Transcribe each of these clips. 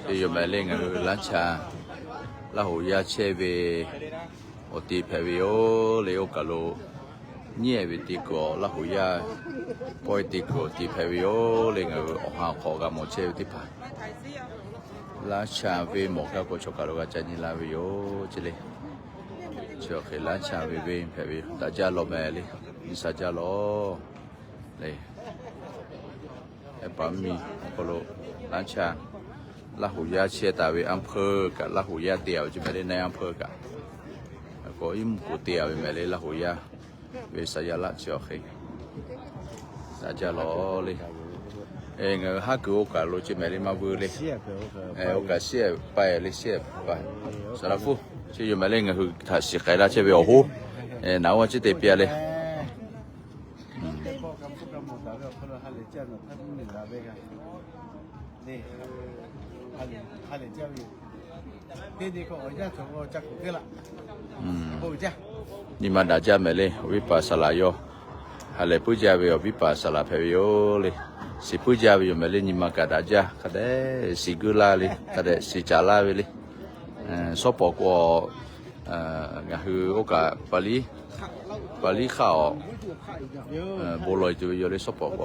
Yoˬ mehˍ le, ngaˬ hui Laˇ Cha Laˇ hoꞈ yaˇ chehˇ ve awˬ ti hpehꞈ ve yoˬ le. Oˇ kaˬ lo nyiˉ ehˍ ve te kuiˬ awˬ Laˇ hoꞈ yaˇ pawehˇ te kuiˬ awˬ ti hpehꞈ ve yoˬ le. Ngaˬ hui awˬ ha awˬ hk'aw g'a mawˬ chehˇ ve teˇ hpaˍ Laˇ Cha venˇ mawˬ gaˇ k'o, chaw kaˬ lo g'a ca nyi la ve yoˬ ce le. Chi awˬ hk'e Laˇ Cha ve venˇ hpehꞈ ve yoˬ. Daꞈ jaˇ lawˬ mehˍ le, nyi sha jaˇ lawˬ le. Ehˉ paˍ mvuhˇ miˬ awˬ hk'aw lo Laˇ Cha Laˇ hoꞈ yaˇ chehˇ taˍ ve อำเภอ kaꞈ Laˇ hoꞈ yaˇ te a ve ce mehˍ le, นายอำเภอ kaꞈ k'o iˉ mvuhˇ k'oˍ te a ve mehˍ le, Laˇ hoꞈ yaˇ ve saˍ yaˇ laˆ chi awˬ hk'e daꞈ jaˇ lawˬ le. Ngaˬ hui haˉ kuiˬ oˇ kaˬ lo ce mehˍ le maˇ vuiˇ le. Oˇ kaˬ shiˉ ehˍ paˇ ehˍ le, shiˉ ehˍ paˇ. Saˍ laˍ hpu, chi yoˬ mehˍ le, ngaˬ hui htaꞈ shiˍ k'ai laˇ chehˇ ve awˬ hoˉ naˍ oˇ a ciˉ te piˇ a le. Nyi ma daꞈ jaˇ mehˍ le, awˬ viˉ paˍ saˍ laˍ yawˇ ha lehˬ puiˉ jaˇ ve awˬ viˉ paˍ saˍ laˍ hpehꞈ ve yoˬ le. Shiˍ puiˉ jaˇ ve yoˬ mehˍ le, nyi ma kaꞈ daꞈ jaˇ hk'a dehꞈ shiˍ guiˇ laˇ le, hk'a dehꞈ shiˍ caˍ laˇ ve le. Shawˉ pawˍ k'o, ngaˬ hui oˇ kaꞈ paˍ liˇ hk'aˆ awˬ bon lawˬ tuˬ ve yoˬ le, shawˉ pawˍ k'o.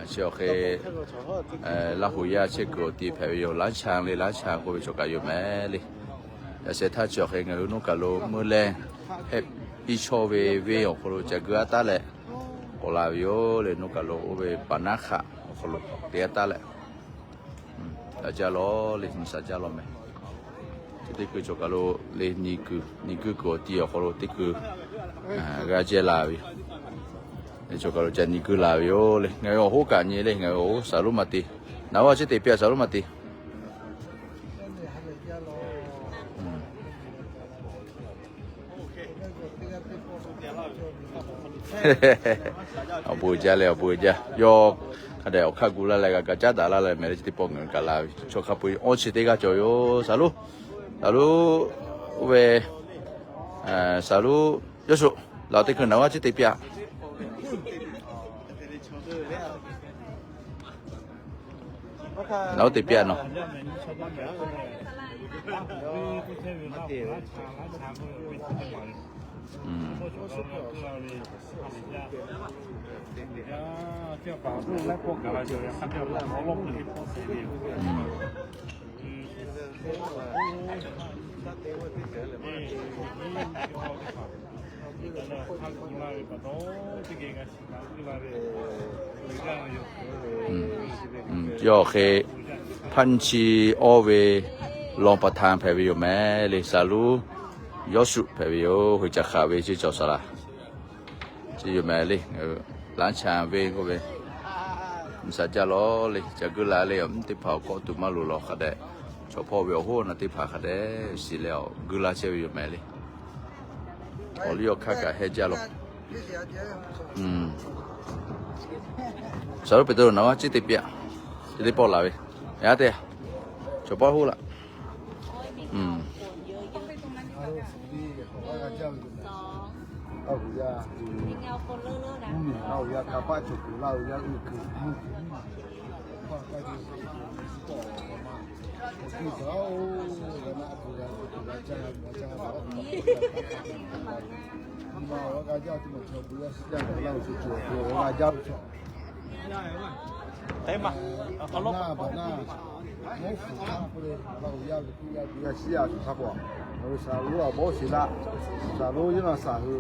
Chi awˬ hk'e Laˇ hoꞈ yaˇ chehˇ kuiˬ awˬ ti hpehꞈ ve yoˬ. Laˇ Cha le, Laˇ Cha k'oˆ ve chaw kaꞈ yoˬ mehˍ le. Yaꞈ sheh htaˇ chi awˬ hk'e ngaˬ hui nuˇ kaˬ lo meuˇ leh hehˆ piˇ chawˇ ve venˇ awˬ hk'aw lo ca guiˇ a taˉ leh k'awꞈ la ve yoˬ le. Nuˇ kaˬ lo oˇ ve paˍ naˉ hk'aˆ awˬ hk'aw lo te a taˉ leh daꞈ jaˇ lawˬ le, nyi sha jaˇ lawˬ mehˍ. Chi teˇ kuiˬ chaw kaˬ lo le, nyi guiˇ kuiˬ awˬ ti awˬ hk'aw lo teˇ kuiˬ g'a jehˇ la ve yoˬ. Chaw kaˬ lo ca nyi guiˇ la ve yoˬ le. Ngaˬ hui awˬ hoˉ kaꞈ nyi le, ngaˬ hui awˬ hoˉ saˍ lonˉ ma te. Naˍ oˇ a ciˉ te piˇ a, saˍ lonˉ ma te. Awˬ bon jaˇ leh awˬ bon jaˇ. Yawˇ hk'a dehꞈ awˬ hk'aˇ gu laˇ leh g'a kaꞈ caˉ daꞈ laˇ leh mehˍ le, chi teˇ pawˆ ngaˬ hui kaꞈ la ve chaw hk'a peu-eˬ awˇ chi teˇ g'aˇ cawˬ yoˬ. Saˍ lonˉ, saˍ lonˉ, oˇ ve saˍ lonˉ Yawˇ shuˍ, laˬ teˇ hkui naˍ oˇ a ciˉ te piˇ a. Naˍ oˇ te piˇ a nawˬ. Yawˇ hk'e hpaˇ nyi chi awˇ ve รองประธาน hpehꞈ ve yoˬ mehˍ le. Saˍ lonˉ Yawˇ shuˍ hpehꞈ ve yoˬ. Hui caˬ hk'aˬ ve ceˇ cawˬ saˍ laˍ ceˇ yoˬ mehˍ le. Laˇ Cha ve k'oˆ ve, nyi sha jaˇ lawˬ le. Ca guiˇ la le, awˬ mvuhˇ teˇ hpaˍ awˬ kawˆ tuˬ maˇ loˍ lawˬ hk'a dehꞈ, chaw hpawˇ ve awˬ hoˉ awˬ naˬ teˇ hpaˍ hk'a dehꞈ shiˍ leh awˬ guiˇ laˇ chehˇ ve yoˬ mehˍ le. Awˬ liˇ awˬ hk'aˇ kaꞈ heh jaˇ lawˬ. Saˍ lonˉ Peˍtruˆ naˍ oˇ a ciˉ te piˇ a. Chi teˇ pawˆ laˬ ve, yaˇ te, chaw pawˆ hoˉ laꞈ. Saˍ lonˉ a baˆ shiˍ laˇ, saˍ lonˉ yawˇ naˬ saˍ hui,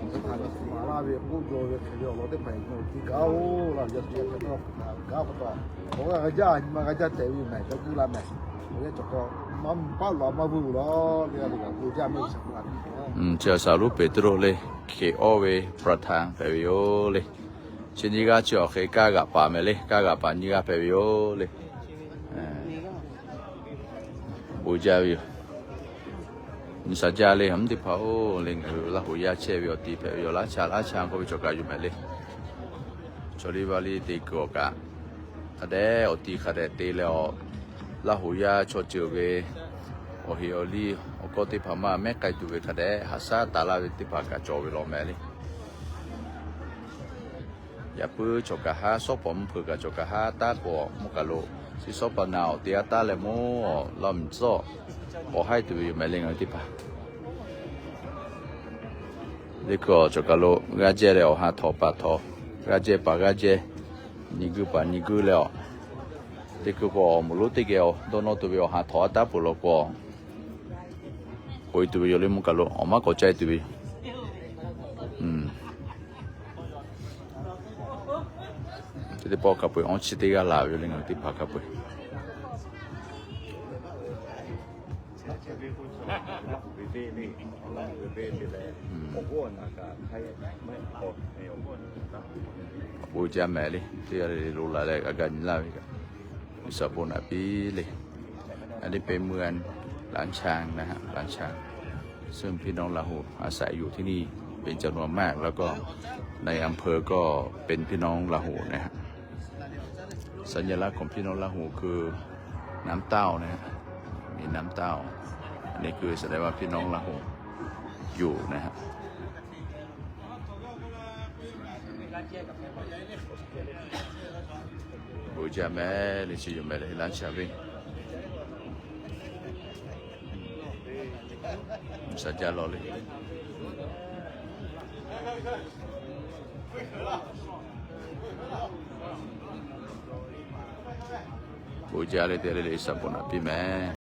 htaꞈ ni htaꞈ maˍ laˇ ve k'oˆ jaw ve hk'e ve awˬ lawn teˇ hpaˍ-eˬ nawˬ ti gaˇ-oˬ laˇ ve yaˇ teˇ g'aˇ hk'e tawˇ hk'aˬ gaˇ pa taw, awˬ g'aˇ g'a jaˇ, nyi ma g'a jaˇ tehꞈ ve mehˍ, ca guiˇ la mehˍ. Awˬ yaˇ cawˬ k'o, maˇ paˆ lawˬ a maˇ vuiˇ laˬ le, a loˍ g'a gu jaˇ mehˍ, shaˍ k'o la piˇ. Chi saˍ lonˉ Peˍtruˆ le, hkeꞈ awˇ ve ประธาน hpehꞈ ve yoˬ le. Chi nyiˇ g'aˇ chi awˬ hk'e kaˇ g'aꞈ paˍ mehˍ le, kaˇ g'aꞈ paˍ nyiˇ g'aˇ hpehꞈ ve yoˬ le. Bon jaˇ ve yoˬ. Nyi sha jaˇ le, a mvuhˇ teˇ hpaˍ-oˬ le, ngaˬ hui Laˇ hoꞈ yaˇ chehˇ ve awˬ ti hpehꞈ ve yoˬ. Laˇ Cha, Laˇ Cha k'oˆ ve cawˬ kaꞈ yoˬ mehˍ le. Chaw liˇ vaˇ liˇ te kuiˬ awˬ kaꞈ, hk'a dehꞈ awˬ ti hk'a dehꞈ te leh awˬ, Laˇ hoꞈ yaˇ chaw ceuˬ ve awˬ heꞈ awˬ liˇ awˬ kawˆ teˇ hpaˍ maˇ mehˉ k'ai tuˬ ve hk'a dehꞈ haꞈ shaˉ taˍ laˇ ve teˇ hpaˍ kaꞈ cawˬ ve law mehˍ le. Yaꞈ puiˉ cawˬ kaꞈ haˉ, shawˉ pawˍ mvuhˇ hpeuꞈ kaꞈ cawˬ kaꞈ haˉ, taˉ k'o mvuhˇ kaˬ lo chi shawˉ pa na awˬ te a taˉ leh mvuhˇ lawˇ miˬ tcuhˇ k'awꞈ haiˉ tuˬ ve yoˬ mehˍ le ngaˬ hui teˇ hpaˍ. Teˇ hkui awˬ cawˬ kaˬ lo g'aˇ jehˇ leh awˬ ha htawnˍ paˍ htawnˍ, g'aˇ jehˇ paˍ g'aˇ jehˇ, nyi guˇ paˍ nyi guˇ leh awˬ, teˇ hkui k'o awˬ moˍ lonˉ teˇ geh awˬ dawˇ nawˇ tuˬ ve awˬ ha htawnˍ a taˉ peuˬ law k'o, k'oꞈ e tuˬ ve yoˬ le mvuhˇ kaˬ lo awˬ maˉ k'awꞈ ca e tuˬ ve yoˬ. Teˇ pawˆ hk'a peu-eˬ awˇ chi teˇ g'aˇ laˬ ve yoˬ le ngaˬ hui teˇ hpaˍ hk'a peu-eˬ. Awˬ bon jaˇ mehˍ le, teˇ g'aˇ le le lo laˬ leh g'a ga nyi laˇ ve kaꞈ, G'uiˬsha bon naꞈ piˇ le.อันนี้เป็นเมืองหลานช้างนะฮะ หลานช้าง ซึ่งพี่น้องลาหูอาศัยอยู่ที่นี่เป็นจำนวนมาก แล้วก็ในอำเภอก็เป็นพี่น้องลาหูนะฮะ สัญลักษณ์ของพี่น้องลาหูคือน้ำเต้านะฮะ มีน้ำเต้า อันนี้คือแสดงว่าพี่น้องลาหูอยู่นะฮะ Bon jaˇ mehˍ le, chi yoˬ mehˍ le, laˇ cha ve. Saˍ jaˇ law le. Bon jaˇ le te le le, G'uiˬsha bon naꞈ piˇ mehˍ.